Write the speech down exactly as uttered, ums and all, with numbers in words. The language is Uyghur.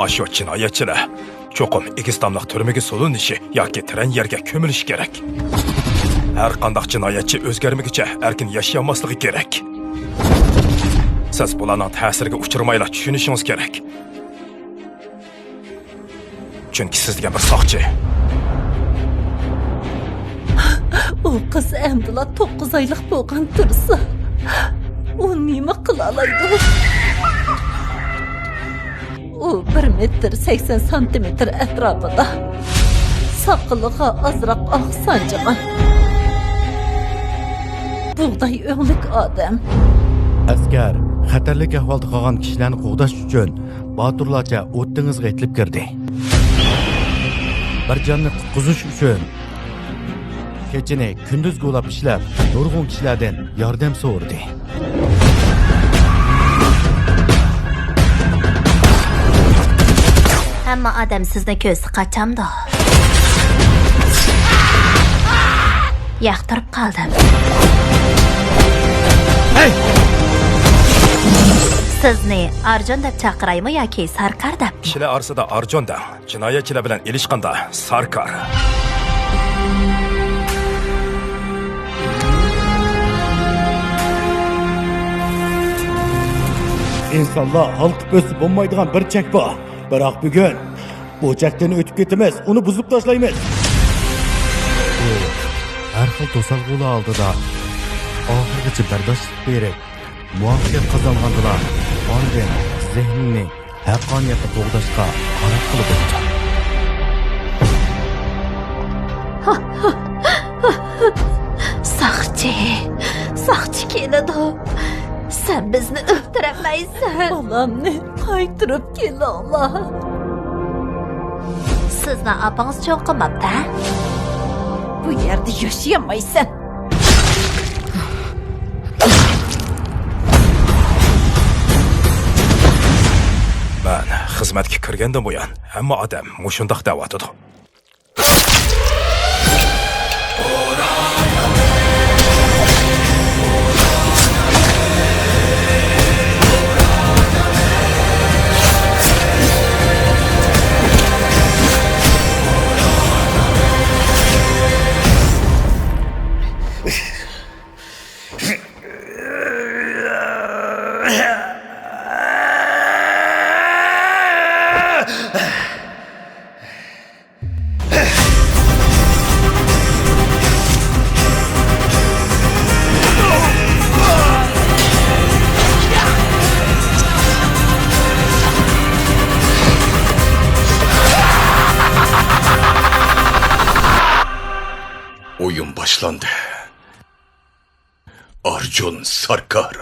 ئاشۇ جىنايەتچىلەر چوقۇم ئېگىز تاملىق تۈرمىگە سولىنىشى ياكى تۆۋەن يەرگە كۆمۈلۈشى كېرەك. ھەر قانداق جىنايەتچى ئۆزگەرمىگۈچە ئەركىن ياشىيالماسلىقى كېرەك. سىز بۇلارنىڭ تەسىرىگە ئۇچرىمايلا چۈشىنىشىڭىز كېرەك. چۈنكى سىز دېگەن بىر ساقچى. ئۇ قىز ئەمدىلا توققۇز ئايلىق بولغان تۇرسا، ئۇ نېمە قىلالايدۇ؟ ئۇ بىر مېتىر سەكسەن سانتىمېتىر ئەتراپىدا، ساقىلىغا ئازراق ئاق سانجىغان بۇغداي ئۆڭلۈك ئادەم. ئەسكەر خەتەرلىك ئەھۋالدا قالغان كىشىلەرنى قوغداش ئۈچۈن باتۇرلارچە ئوت دېڭىزىغا ئېتىلىپ كىردى. بىر جاننى قۇتقۇزۇش ئۈچۈن كېچىنى كۈندۈزگە ئۇلاپ ئىشلەپ، نۇرغۇن كىشىلەردىن ياردەم سورىدى. ھەممە ئادەم سىزنى كۆرسە قاچامدۇ؟ ياقتۇرۇپ قالدىم. ھەي! سىزنى ئارجۇن دەپ چاقىرايمۇ ياكى ساركار دەپ؟ كىشىلەر ئارىسىدا ئارجۇن دەڭ. جىنايەتچىلەر بىلەن ئېلىشقاندا ساركار. ئىنسانلار ھالقىپ ئۆتسە بولمايدىغان بىر چەك بار. بىراق بۈگۈن بۇ چەكتىن ئۆتۈپ كېتىمىز، ئۇنى بۇزۇپ تاشلايمىز. ئۇ ھەر خىل توسالغۇلار ئالدىدا ئاخىرغىچە بەرداشلىق بېرىپ، مۇۋەپپەقىيەت قازانغاندىلا، ئاندىن زېھنىنى، ھەققانىيەتنى قوغداشقا قارار قىلىدۇ. ساقچى، ساقچى كېلىدۇ. سەن بىزنى ئۆلتۈرەلمەيسەن. بالامنى قايتۇرۇپ كېلىڭلار. سىزنىڭ ئاپىڭىز چوڭ قىلماپتۇ، ھە؟ بۇ يەردە ياشىيالمايسەن. مەن خىزمەتكە كىرگەندىن بۇيان، ھەممە ئادەم مۇشۇنداق دەۋاتىدۇ. ئويۇن باشلاندى. ئارجۇن ساركار.